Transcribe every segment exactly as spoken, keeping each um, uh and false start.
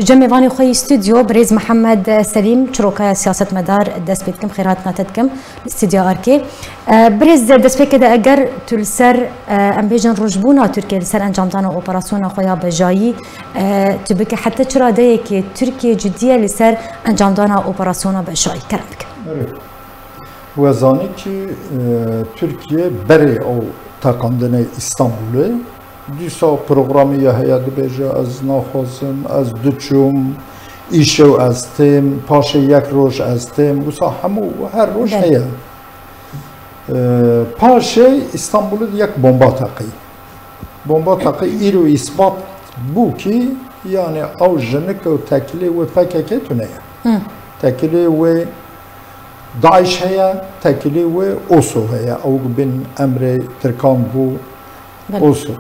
Ji mêvanê xwe yî stûdyo, birêz Mihemed Selîm, çirokaya siyasetmedar, dest pê dikim, xêr hatina te dikim li stûdyoya Arkê. E, birêz, destpêkê de eger tu li ser, e, em bêjin rojbûna Tirkiye li ser encamdana operasyona xwe ya bejayî, e, tu bike hete çi radeyekê Tirkiye cidî ye li ser encamdana operasyona bejayî? Kerem bikin. Evet. We zanî ki, e, Tirkiye berê ew teqandinê Îstanbulê, dîsa programî ya heye, dibêje, ez naxwazim, ez diçûm, îşew ez têm, paşê yek roj ez têm, wisa hemû her roj Belê. heye. E, paşê Îstanbulê yek bomba teqî. Bomba teqî îro îsbat bû ki, yani ew jinik û tekilê wê P K K tune ye. Hı. Tekilê wê DAIŞ heye, tekilê wê OSO heye. Ew bin emrê Tirkan bû Belê. OSO.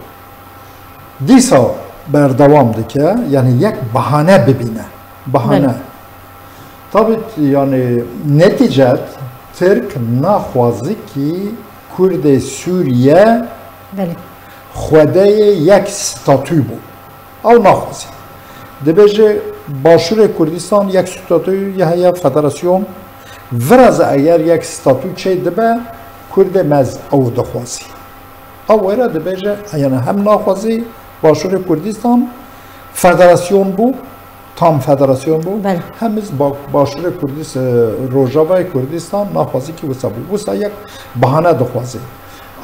Dîsa berdewam dike, yani yek bahane bibîne. Bahane. Belê. Tabi, yani neticet Tirk naxwazi ki Kurdê Sûriye Belê. xwedeyê yek statû bû. Ew naxwazi. Dibêje Başûrê Kurdistan yek statû ya heye federasyon. Viraz eger yek statû çê dibe, Kurdê me ew dixwazi. Ew were dibêje, yani hem naxwazi Başûrê Kurdistan federasyon bû, tam federasyon bû, Belê. hem iz ba-, Başûrê Kurdis-, e, Rojavayê Kurdistan naxwazi ki wisa bû. Wisa yek bahane dixwazi.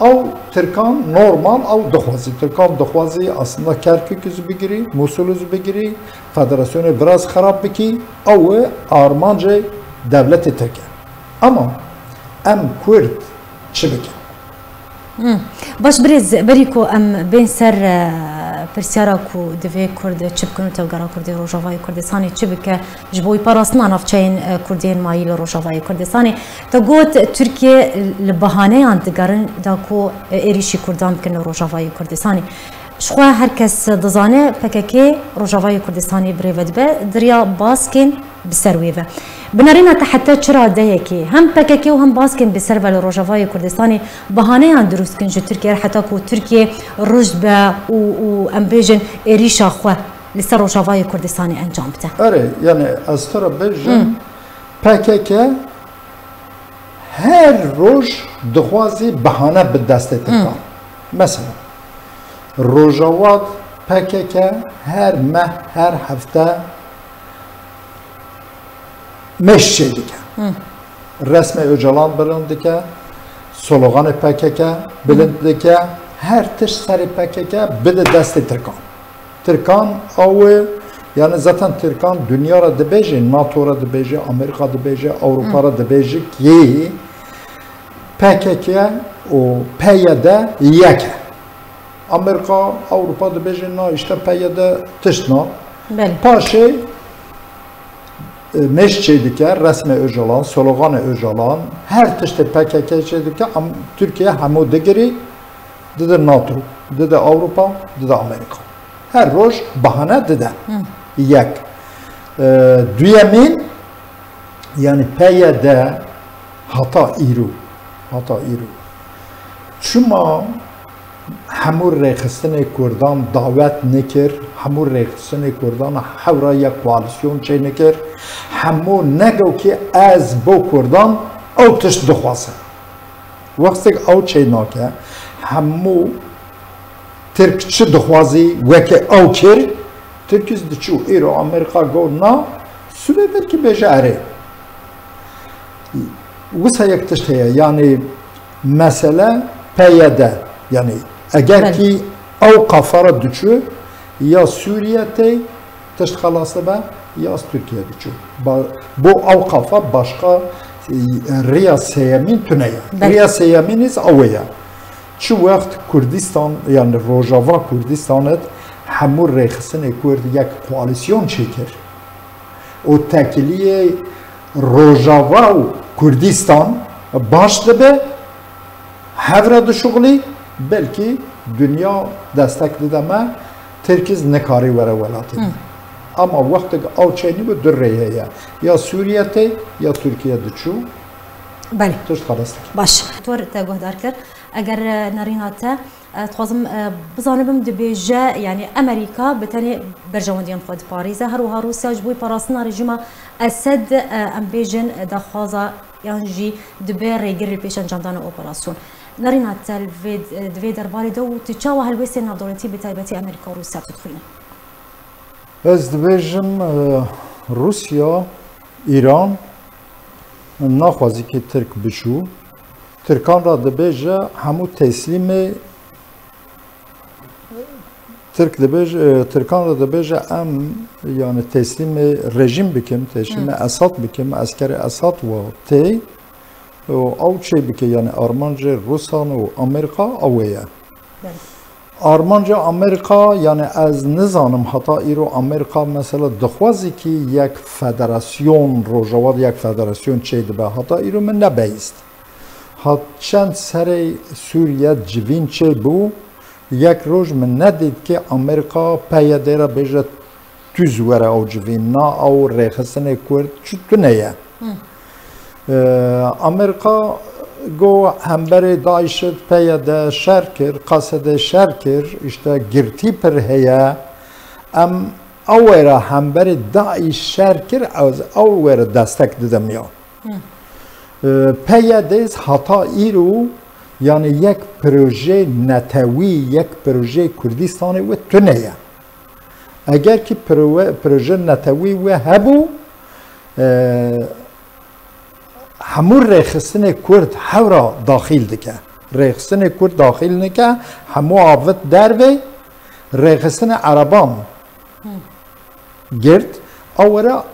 Ew Tirkan normal ew dixwazi. Tirkan dixwazi aslında Kerkûk iz bigirî, Musul iz bigirî, federasyonê viraz xerab bikî, ew e armancê dewletê Tirk e. Ama em Kurd çi bikin? Hmm. Baş birêz, berî ku em bên ser, e, pirsyara ku divê Kurd çi bikin û tevgera Kurdê Rojavayê Kurdistanê çi bike ji bo wî parastina navçeyên, e, Kurdên mayî li Rojavayê Kurdistanê. Te got Tirkiye li bahaneyan digerin da ku, e, êrîşî Kurdan bikin li Rojavayê Kurdistanê. Ji xwe her kes dizane P K K Rojavayê Kurdistanê birêve dibe, di riya baskên bi ser wê ve. Bi nerîna te heta çi radeyekê hem P K K û hem baskên bi ser ve li Rojavayê Kurdistanê bahaneyan dirust kin ji Tirkiye re heta ku Tirkiye rûj be û, û em bêjin êrîşa xwe li ser Rojavayê Kurdistanê encam bide? Erê, yani ez te re bêjim, Hmm. P K K her roj dixwazî bahane bi destê Tirkan. Hmm. Mesela, Rojava P K K her meh, her hefte mêj çê dike. Hı. Resmê Ocalan bilind dike, sloganê P K K bilind dike, her tişt serê P K K bide destê Tirkan. Tirkan ew e, yani zaten Tirkan dinya re dibêje, NATO re dibêje, Amerîka dibêje, Ewropa re dibêje ki P K K û P Y D yek e. Amerîka, Ewropa dibêjin, na, işte P Y D tişt na. Belê. Paşê, e, mêj çê dike, resmê Ocalan, sloganê Ocalan, her tiştê P K K çê dike, em, Tirkiye hemû digirî, dide NATO, dide Ewropa, dide Amerîka. Her roj bahane dide. Hı. Yek. E, duyemîn, yani P Y D hata îro, hata îro çima hemû rêxistinê Kurdan dawet nekir, hemû rêxistinê Kurdan hewra yek koalîsyon çê nekir, hemû negewkî ez bo Kurdan ew tişt dixwazim. Wextek ew çê nake, hemû Tirk çi dixwazî weke ew kir, Tirk iz diçû îro Amerîka got na, sibê belkî bêje erê. Wisa yek tişt heye, yani mesele P Y D, yani eger Belê. ki ew qafa re diçû, ya Sûriye tê tişt xelas dibe, ya Tirkiye diçû. Ba-, bo ew qafa başqa, e, riya sêyemîn tune ye. Belê. Riya sêyemîn iz ew ye. Çi wext Kurdistan, yani Rojava Kurdistan et hemû rêxistinê Kurd yek koalîsyon çêkir. û tekiliyê Rojava û Kurdistan baş dibe, hev re dişuxulî, belkî dinya destek dide me, Tirk iz nikarî were welatê me. Hı. Ama wextek ew çênî bi du rê heye. Ya Sûriye tê, ya Tirkiye diçû. Belê. Tişt xelas dike. Baş. Tor te guhdar kir. Eger, e, nerîna te, e, dixwazim, e, bizanibim, dibêje, yanî Amerîka bi tenê berjewendiyên xwe diparêze, her wiha Rûsya ji bo parastina rejîma Esed, e, em bêjin, e, daxwaza yan jî dibe rêgir li pêş encamdana operasyon. Nerîna te li vê, e, di vê derbarê de û tu çawa helwêstên navdewletî bi taybetî Amerîka û Rûsya tu dixwînî? Ez dibêjim, e, Rûsya, Îran naxwazî ki Tirk bişû. Tirkan re dibêje hemû teslîmê, Tirk dibêje, e, Tirkan re dibêje em, yani, teslîmê rejîm bikim, teslîmê Esad bikim, eskerê Esad wa tê û ew çê bike, yani, armancê Rûsan û Amerîka ew ê ye. Belê. Armanca Amerîka, yani ez nizanim heta îro Amerîka mesela dixwazî ki yek federasyon Rojava de yek federasyon çêdibe. Heta îro min nebihîst. Hat çend serê Sûriye civîn çêbû, yek roj min nedît ki Amerîka P Y D re bêje tu ji were ew civîn, na ew rêxistinê Kurd çi tune ye. Hı. Ee, Amerîka got hemberê DAIŞ P Y D şer kir, Qesedê şer kir, işte girtî pir heye. Em ew were hemberê DAIŞ şer kir, ez ew were destek didim ya. Hı. Ee, P Y D hata îro yani yek proje netewî, yek proje Kurdistanê wê tune ye. Eger ki proje, proje netewî wê hebû, e, hemû rêxistinê Kurd hewra daxîl dike. Rêxistinê Kurd daxîl nike, hemû avit dervê, rêxistinê Ereban girt, awera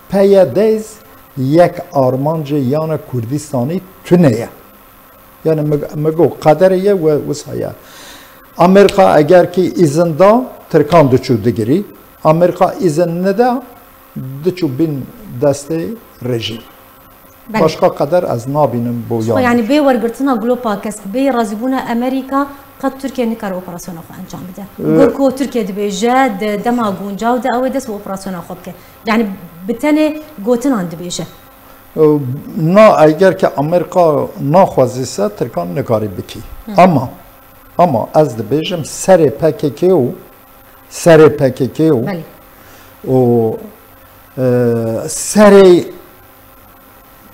P Y D yek armancê yana Kurdistanî tune ye. Yani mi, mi got, qederê ye we wisa ye. Amerîka eger ki îzin da, Tirkan diçû digirî. Amerîka îzin neda, diçû bin destê rejîm. Belê. Başka qeder ez nabînim bo Xwe, yan. Yani bê wergirtina glopa kesk, bê razîbûna Amerîka, qet Tirkiye nikare operasyona xwe encam bide. Ee, Gur ku Tirkiye dibêje, di dema guncaw de ew ê dest bi operasyona xwe bike. Yani bi tenê gotinan dibêje. Na, eger ke Amerîka naxwazî se, Tirkan nikarî bikî. Hı. Ama, ama ez dibêjim serê P K K û, serê P K K û Belê. û, e, serê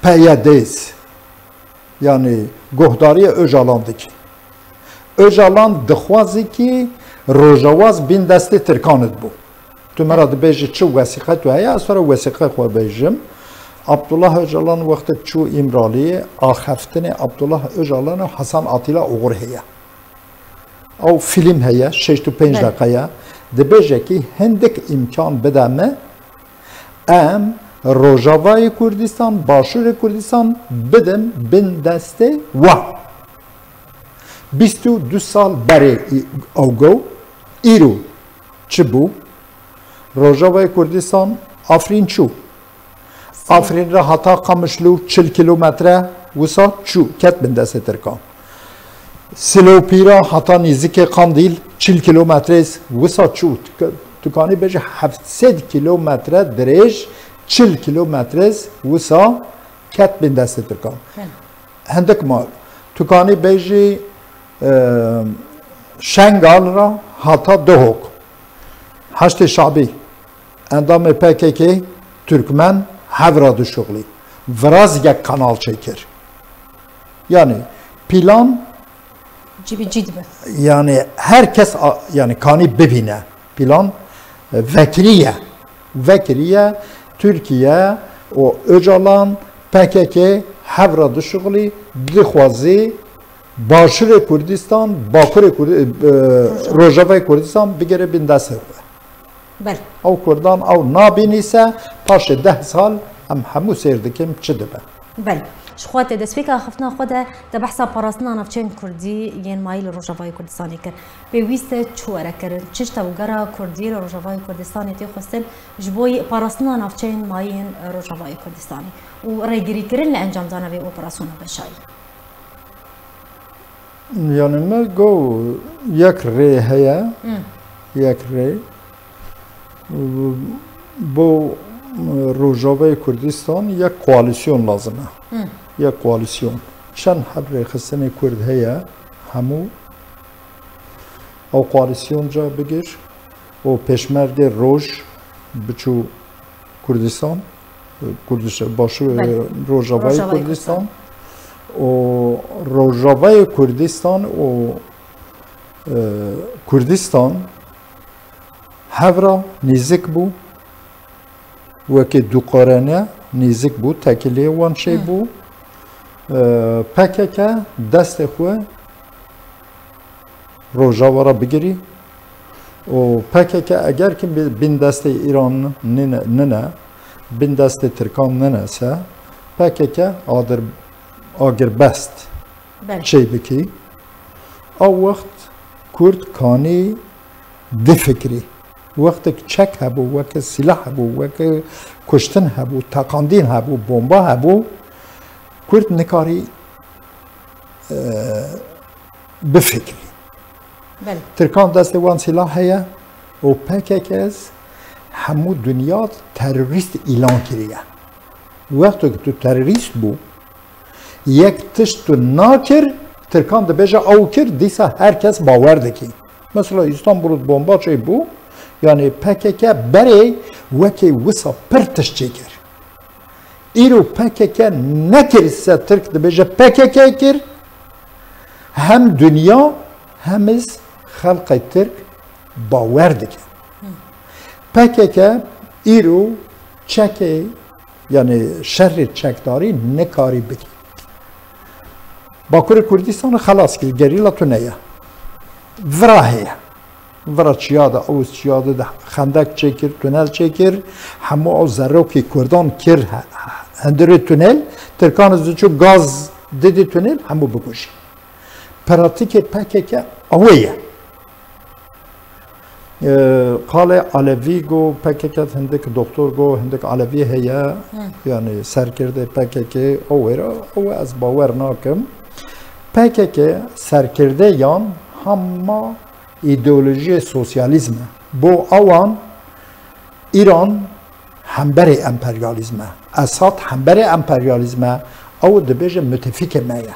P Y D, yani guhdariyê Ocalan dikî. Ocalan dixwazî ki Rojava bin destê Tirkan dibû. Tu me re dibêjî çi wesîqe tu heye, ez te re wesîqe xwe bêjim. Abdullah Ocalan wextê çû Îmraliyê, axeftinê Abdullah Ocalan û Hasan Atîla oxir heye. Ew fîlm heye, şêst û pênc Belê. deqe ye. Dibêje ki hindik îmkan bide me, em Rojavayê Kurdistan, Başûrê Kurdistan bidim bin destê wan. Bîst û du sal berê î-, ew go, îro çi bû? Rojavayê Kurdistan Afrîn çû. Afrîn re hata Qamişlo çil kîlometre wisa çû, ket bin destê Tirkan. Silopîra hata nêzîkê Qandîl çil kîlometre wisa çû. Tu, tu kanî bêjî heft sed kîlometre dirêj, çil kîlometre wisa ket bin destê Tirkan. Hin. Hindik mal. Tu kanî bêjî, e, Şengal ra hata Duhok. Heştê Şabî, endamê P K K, Türkmen, hev ra dişuxlî. Virazgek kanal çêkir. Yani plan Cî bi cî dibe. Yani her kes a-, yani kanî bibîne. Plan, e, vekirî ye. Vekirî ye. Türkiye û Ocalan, P K K hev re dişuxulî, dixwazî Başûrê Kurdistan, Bakurê Kurd-, e, Rojavayê Kurdistan bigere bin destê xwe. Belê. Ew Kurdan ew nabînî se, paşê deh sal em hemû sêr dikin çi dibe. Belê. Ji xwe te destpêka axiftina xwe de, te behsa parastina navçeyên Kurdî yên mayî li Rojavayê Kurdistanê kir. Pêwîst e çi were kirin? Çi ji tevgera Kurdî li Rojavayê Kurdistanê tê xwestin ji bo parastina navçeyên mayî yên Rojavayê Kurdistanê û rêgirîkirin li encamdana vê operasyona beşayî? Yani me got yek rê heye, Hmm. yek rê. Bo Rojavayê Kurdistan yek koalîsyon lazim e. Hmm. Yek koalîsyon. Çend heb rêxistinê Kurd heye, Hemû ew koalîsyon ca bigir û pêşmergê roj biçû Kurdistan, Kurdiş-, baş-, Belê. Rojavayê Rojavayê Kurdistan. Kurdistan û Rojavayê Kurdistan û, e, Kurdistan hevra nêzik bû, wekî du qarene nêzik bû, tekilê wan şey Hı. bû. E, P K K destê xwe Rojava re bigirî û P K K eger ki bi-, bin destê Îran nine, nine, bin destê Tirkan nine se, P K K adir-, agirbest Belê. çê bikî. A wext Kurd kanî bifikirî. Wextek çek hebû, weke sîlah hebû, weke kuştin hebû, teqandîn hebû, bomba hebû, Kurd nikarî, e, bifikirî. Belê. Tirkan destê wan sîlah heye û P K K hemû dinya terorîst îlan kiriye. Wextek tu terorîst bû, yek tişt tu nakir, Tirkan dibêje ew kir, dîsa her kes bawer dikî. Mesela Îstanbul bomba çê bû, yanî P K K berê wekî wisa pir tişt çêkir. Îro P K K nekir se Tirk dibêje P K K kir, hem dinya hem iz xelqê Tirk bawer dike. P K K îro çekê, yanî şerê çekdarî nikarî bike. Bakurê Kurdistanê xelas kir, gerîla tune ye. Vira heye. Vira çiya de, ew çiya de, de xendek çêkir, tunel çêkir, hemû ew zerokî Kurdan kir he-, he-, hundirê tunel, Tirkan ez diçû gaz didî tunel, hemû bikujî. Pratîkê P K K ew ye. Ee, qalê Elewî go, P K K hindik doktor go, hindik Elewî heye, Hı. yanî serkirdê P K K ew wêre, ew ez bawer nakim. P K K serkirdê yan hema îdeolojiyê sosyalîzm e. Bo ewan Îran hemberê emperyalîzm e. Esad hemberê emperyalîzm e. Ew dibêje mutefîkê me ye.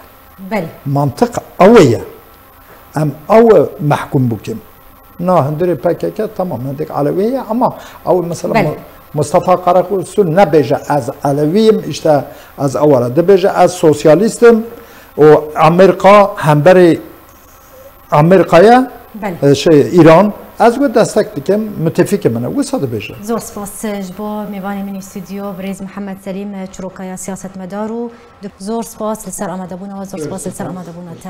Belê. Mantiq ew ye. Em ew mehkûm bikin. Na hundirê P K K tamam, hindik Elewî ye ama ew mesela Belê. Mu-, Mustafa Karakusu nebêje ez Elewî yim, işte ez ew re. Dibêje ez sosyalîst im û Amerîka hemberê Amerîkaya, Belê. e, şey, Îran, ez we destek dikim, mutefîkê min e. Wisa dibêje. Zor spas ji bo mêvanê min ê stûdyo, birêz Mihemed Selîm, çirokaya siyasetmedar û dok-, zor spas li ser amadebûna we, zor spas li ser amadebûna te.